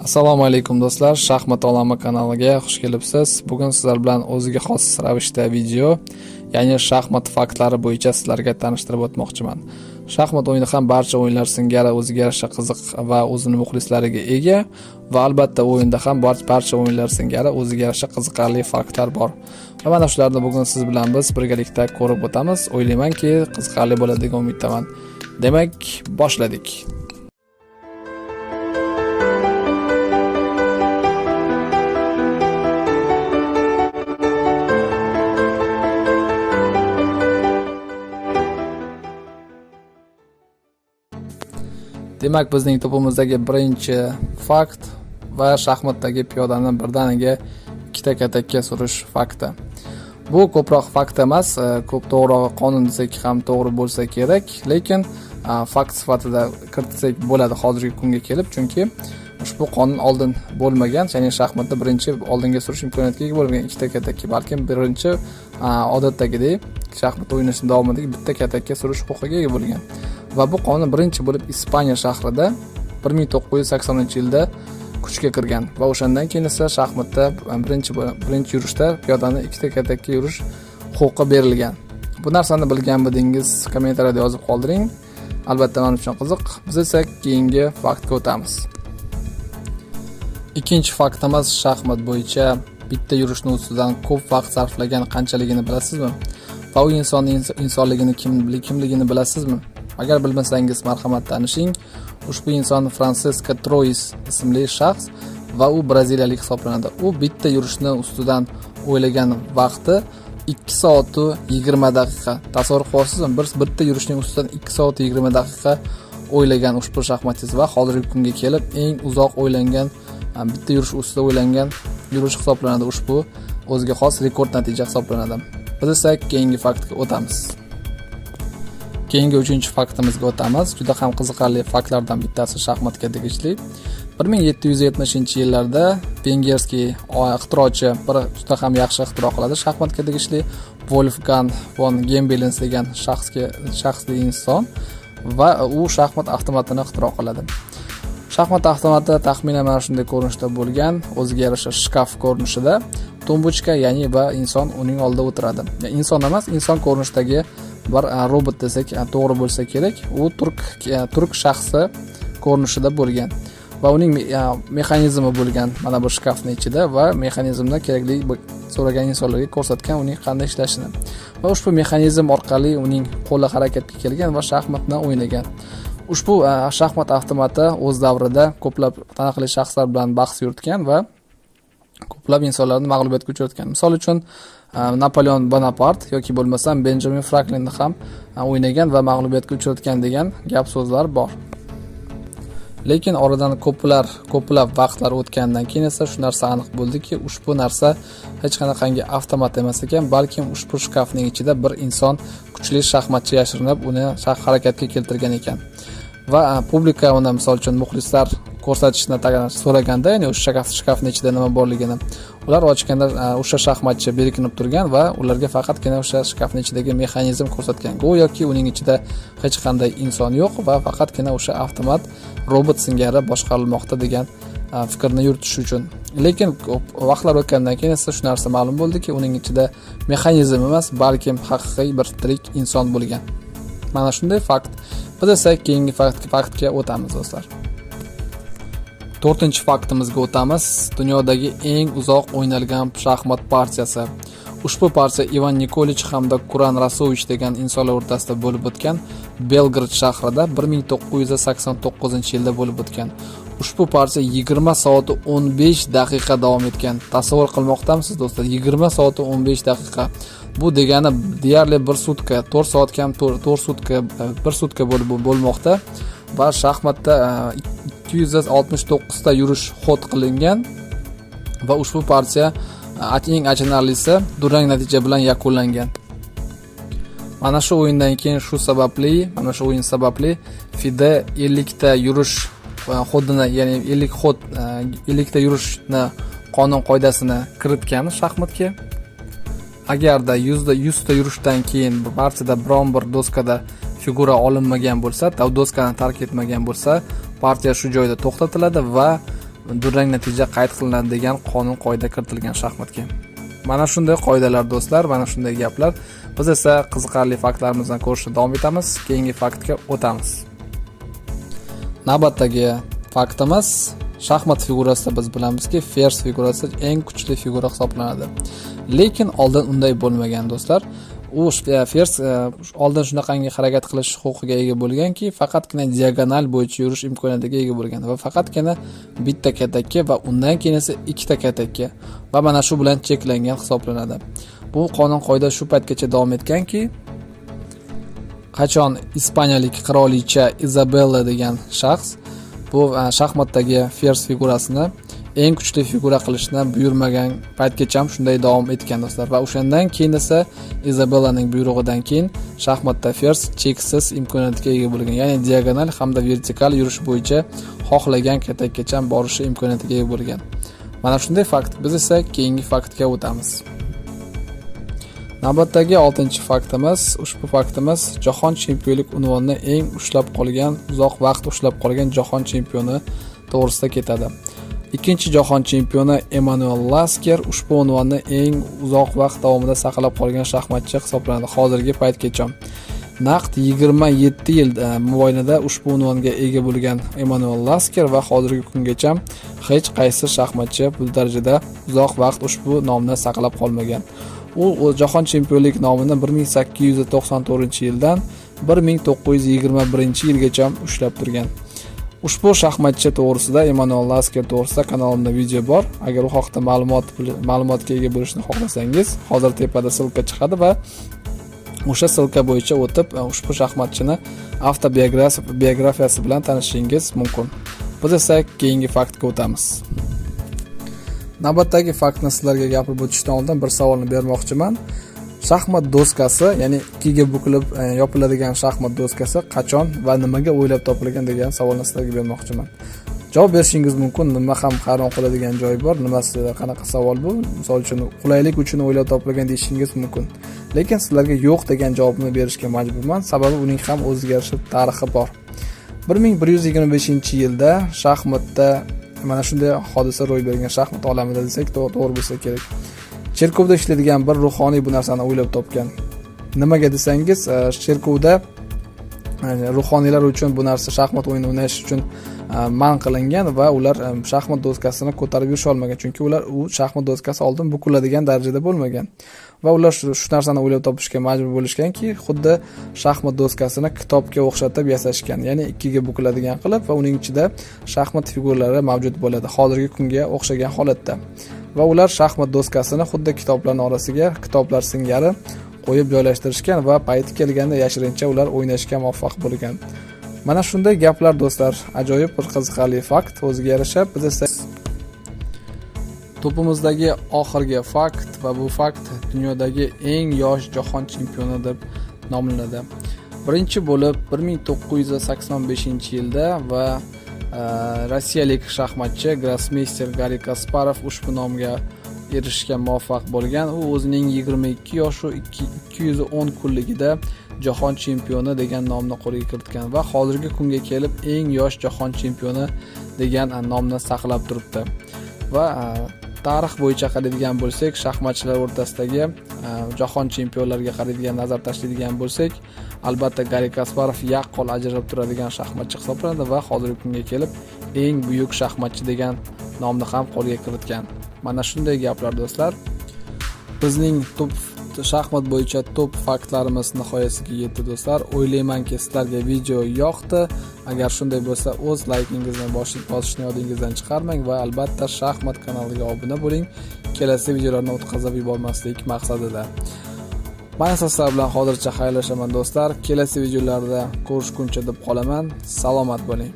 Assalomu alaykum, do'stlar. Shaxmat olami kanaliga xush kelibsiz. Bugun sizlar bilan o'ziga xos ravishda video, ya'ni shaxmat faktlari bo'yicha sizlarga tanishtirib o'tmoqchiman. Shaxmat o'yini ham barcha o'yinlar singari o'ziga yarasha qiziq va o'zini muxlislariga ega va albatta o'yinda ham barcha o'yinlar singari o'ziga yarasha qiziqarli faktlar bor. Va mana shularni bugun siz bilan biz birgalikda ko'rib o'tamiz. O'ylaymanki, qiziqarli bo'ladi degan umiddaman. Demak, boshladik. Demak, bizning topimizdagi birinchi fakt va shaxmatdagi piyodani birdaniga ikkita katakka surish fakti. Bu ko'proq fakt emas, ko'p to'g'rirog'i qonun desak ham to'g'ri bo'lsa kerak, lekin fakt sifatida kiritsak bo'ladi hozirgi kunga kelib, chunki ushbu qonun oldin bo'lmagan, ya'ni shaxmatda birinchi oldinga surish imkoniyatiga ega bo'lmagan ikkita katakka, balkim birinchi odatdagidek shaxmat o'ynashni davomidagi bitta katakka surish huquqiga ega bo'lgan. Va bu qonun birinchi bo'lib Ispaniya shahrida 1980-yilda kuchga kirgan va o'shandan keyin esa shaxmatda birinchi yurishda piyodani ikkita katakka yurish huquqi berilgan. Bu narsani bilganmidingiz? Kommentariyada yozib qoldiring. Albatta men uchun qiziq. Biz esa keyingi faktga o'tamiz. Ikkinchi faktimiz shaxmat bo'yicha bitta yurishni ustidan ko'p vaqt sarflagan qanchaligini bilasizmi? Va u insonning insonligini kimligini bilasizmi? Agar bilmasangiz, marhamat, tanishing. Ushbu inson Fransisko Trois ismli shaxs va u braziliyalik hisoblanadi. U bitta yurishni ustidan o'ylagan vaqti 2 soat 20 daqiqa. Tasavvur qilyapsizmi? Bitta yurishning ustidan 2 soat 20 daqiqa o'ylagan ushbu shaxmatchi va hozirgi kunga kelib eng uzoq o'ylangan bitta yurish ustida o'ylangan yurish hisoblanadi. Ushbu o'ziga xos rekord natija hisoblanadi. Biz esa keyingi faktga o'tamiz. Keyingi uchinchi faktimizga o'tamiz. Juda ham qiziqarli faktlardan bittasi shaxmatga tegishli. 1770-yillarda vengerskiy ixtirochi bir juda ham yaxshi ixtiro qiladi shaxmatga tegishli, Wolfgang von Gembelins degan shaxsli inson va u shaxmat avtomatini ixtiro qiladi. Shaxmat avtomati taxminan mana shunday ko'rinishda bo'lgan, o'ziga yarasha shkaf ko'rinishida, tumbuchka, ya'ni va inson uning oldida o'tiradi. Inson emas, inson ko'rinishidagi bir robot desak to'g'ri bo'lsa kerak. U turk shaxsi ko'rinishida bo'lgan va uning mexanizmi bo'lgan mana bu shkafning ichida va mexanizmni kerakli so'ragan insonlarga ko'rsatgan uning qanday ishlashini. Va ushbu mexanizm orqali uning qo'li harakatga kelgan va shaxmatni o'ynagan. Ushbu shaxmat avtomati o'z davrida ko'plab taniqli shaxslar bilan bahs yuritgan va ko'plab insonlarni mag'lubiyatga uchratgan. Misol uchun, Napoleon Bonapart yoki bo'lmasam Benjamin Franklinni ham o'ynagan va mag'lubiyatga uchratgan degan gap so'zlar bor. Lekin oradan ko'plab vaqtlar o'tgandan keyin esa shu narsa aniq bo'ldiki, ushbu narsa hech qanaqangi avtomat emas ekan, balkim ushbu shkafning ichida bir inson, kuchli shaxmatchi yashirinib, uni harakatga keltirgan ekan. Va publika uni, misol uchun, muxlislar ko'rsatishni so'raganda, ya'ni o'sha shkafning ichida nima borligini, ular ochganda o'sha shaxmatchi berkinib turgan va ularga faqatgina o'sha shkafning ichidagi mexanizm ko'rsatgan. Go'yoki uning ichida hech qanday inson yo'q va faqatgina o'sha avtomat robot singari boshqarilmoqda degan fikrni yuritish uchun. Lekin ko'p vaqtlar o'tgandan keyin esa shu narsa ma'lum bo'ldiki, uning ichida mexanizm emas, balkim haqiqiy bir tirik inson bo'lgan. Mana shunday fakt. Biz esa keyingi faktga o'tamiz, do'stlar. To'rtinchi faktimizga o'tamiz. Dunyodagi eng uzoq o'ynalgan shaxmat partiyasi. Ushbu partiya Ivan Nikolich hamda Kuran Rasovich degan insonlar o'rtasida bo'lib o'tgan Belgrad shahrida 1989-yilda bo'lib o'tgan. Ushbu partiya 20 soat 15 daqiqa davom etgan. Tasavvur qilmoqdamisiz, do'stlar? 20 soat 15 daqiqa. Bu degani deyarli bir sutka, 4 soat kam 4 sutka, bir sutka bo'lib bo'lmoqda va shaxmatda 269 ta yurish xod qilingan va ushbu partiya eng achinarlisi durang natija bilan yakunlangan. Mana shu o'yindan keyin shu sababli, mana shu o'yin sababli FIDE 50 ta yurish xodini, ya'ni 50 xod, 50 ta yurishni qonun qoidasini kiritgan shaxmatga. Agarda 100 ta yurishdan keyin partiyada biron bir doskada figura olinmagan bo'lsa, doskani tark etmagan bo'lsa, partiya shu joyda to'xtatiladi va Durang natija qayd qilinadi degan qonun qoida kiritilgan shaxmatga. Mana shunday qoidalar, do'stlar, mana shunday gaplar. Biz esa qiziqarli faktlarimizni ko'rishni davom etamiz. Keyingi faktga o'tamiz. Navbatdagi faktimiz: shaxmat figurasida biz bilamizki, ferz figurasi eng kuchli figura hisoblanadi. Lekin oldin unday bo'lmagan, do'stlar. U ferz oldin shunaqangi harakat qilish huquqiga ega bo'lganki, faqatgina diagonal bo'yicha yurish imkoniyatiga ega bo'lgan va faqatgina bitta katakka va undan keyin esa ikkita katakka va mana shu bilan cheklangan hisoblanadi. Bu qonun qoida shu paytgacha davom etganki, qachon ispaniyalik qirolicha Izabella degan shaxs bu shaxmatdagi ferz figurasini eng kuchli figura qilishni buyurmagan paytgacha shunday davom etgan, do'stlar. Va o'shandan keyin esa, Izabellaning buyrug'idan keyin shaxmatda ferz cheksiz imkoniyatga ega bo'lgan, ya'ni diagonal hamda vertikal yurish bo'yicha xohlagan katakkacha borishi imkoniyatiga ega bo'lgan. Mana shunday fakt. Biz esa keyingi faktga o'tamiz. Navbatdagi oltinchi faktimiz. Ushbu faktimiz jahon chempionlik unvonini eng ushlab qolgan, uzoq vaqt ushlab qolgan jahon chempioni to'g'risida ketadi. Ikkinchi jahon chempioni Emanuel Lasker ushbu unvonni eng uzoq vaqt davomida saqlab qolgan shaxmatchi hisoblanadi hozirgi paytgacha. Naqd 27 yil mobaynida ushbu unvonga ega bo'lgan Emanuel Lasker va hozirgi kungacha hech qaysi shaxmatchi bu darajada uzoq vaqt ushbu nomni saqlab qolmagan. U jahon chempionlik nomini 1894-yildan 1921-yilgacha ushlab turgan. Ushbu shaxmatchi to'g'risida, Emanuel Lasker to'g'risida kanalimda video bor. Agar u haqida ma'lumotga ega bo'lishni xohlasangiz, hozir tepada ссылка chiqadi va o'sha ссылка bo'yicha o'tib, ushbu shaxmatchini avtobiografiyasi bilan tanishishingiz mumkin. Biz esa keyingi faktga o'tamiz. Navbatdagi faktni sizlarga gapirib o'tishdan oldin bir savolni bermoqchiman. Shaxmat doskasi, ya'ni ikkiga bukilib yopiladigan shaxmat doskasi qachon va nimaga o'ylab topilgan degan savolni sizlarga bermoqchiman. Javob berishingiz mumkin: nima ham hayron qoladigan joyi bor, nimasi, qanaqa savol bu, misol uchun, qulaylik uchun o'ylab topilgan deyishingiz mumkin. Lekin sizlarga yo'q degan javobni berishga majburman, sababi uning ham o'ziga yarasha tarixi bor. 1125-yilda shaxmatda mana shunday hodisa ro'y bergan, shaxmat olamida desak to'g'ri bo'lsa kerak. Cherkovda ishlaydigan bir ruhoniy bu narsani o'ylab topgan. Nimaga desangiz, cherkovda ruhoniylar uchun bu narsa, shaxmat o'yinini o'ynash uchun man qilingan va ular shaxmat doskasini ko'tarib yurisha olmagan, chunki ular u shaxmat doskasi oldin bukiladigan darajada bo'lmagan va ular shu narsani o'ylab topishga majbur bo'lishganki, xuddi shaxmat doskasini kitobga o'xshatib yasashgan, ya'ni ikkiga bukiladigan qilib va uning ichida shaxmat figuralari mavjud bo'ladi hozirgi kunga o'xshagan holatda. Va ular shaxmat doskasini xuddi kitoblarni orasiga kitoblar singari qo'yib joylashtirishgan va payti kelganda yashirincha ular o'ynashga muvaffaq bo'lgan. Mana shunday gaplar, do'stlar. Ajoyib bir qiziqarli fakt o'ziga yarasha. Biz esa topimizdagi oxirgi fakt va bu fakt dunyodagi eng yosh jahon chempioni deb nomlanadi. Birinchi bo'lib 1985 yilda va rossiyalik shaxmatchi, grossmeyster Garri Kasparov ushbu nomga erishishga muvaffaq bo'lgan. U o'zining 22 yoshu 210 kunligida jahon chempioni degan nomni qo'lga kiritgan va hozirgi kunga kelib eng yosh jahon chempioni degan nomni saqlab turibdi. Va tarix bo'yicha qaraydigan bo'lsak, shaxmatchilar o'rtasidagi jahon chempionlariga qaraydigan, nazar tashlaydigan bo'lsak, albatta Garri Kasparov yaqqol ajralib turadigan shaxmatchi hisoblanadi va hozirgi kunga kelib eng buyuk shaxmatchi degan nomni ham qo'lga kiritgan. Mana shunday gaplar, do'stlar. Bizning top shaxmat bo'yicha top faktlarimiz nihoyasiga yetdi, do'stlar. O'ylaymanki, sizlarga video yoqdi. Agar shunday bo'lsa, o'z laykingizni bosishni yodingizdan chiqarmang va albatta shaxmat kanaliga obuna bo'ling, kelasi videolarni o'tkazib yubormaslik maqsadida. Man esa sizlar bilan hozircha xayrlashaman, do'stlar. Kelasi videolarda ko'rishguncha deb qolaman. Salomat bo'ling.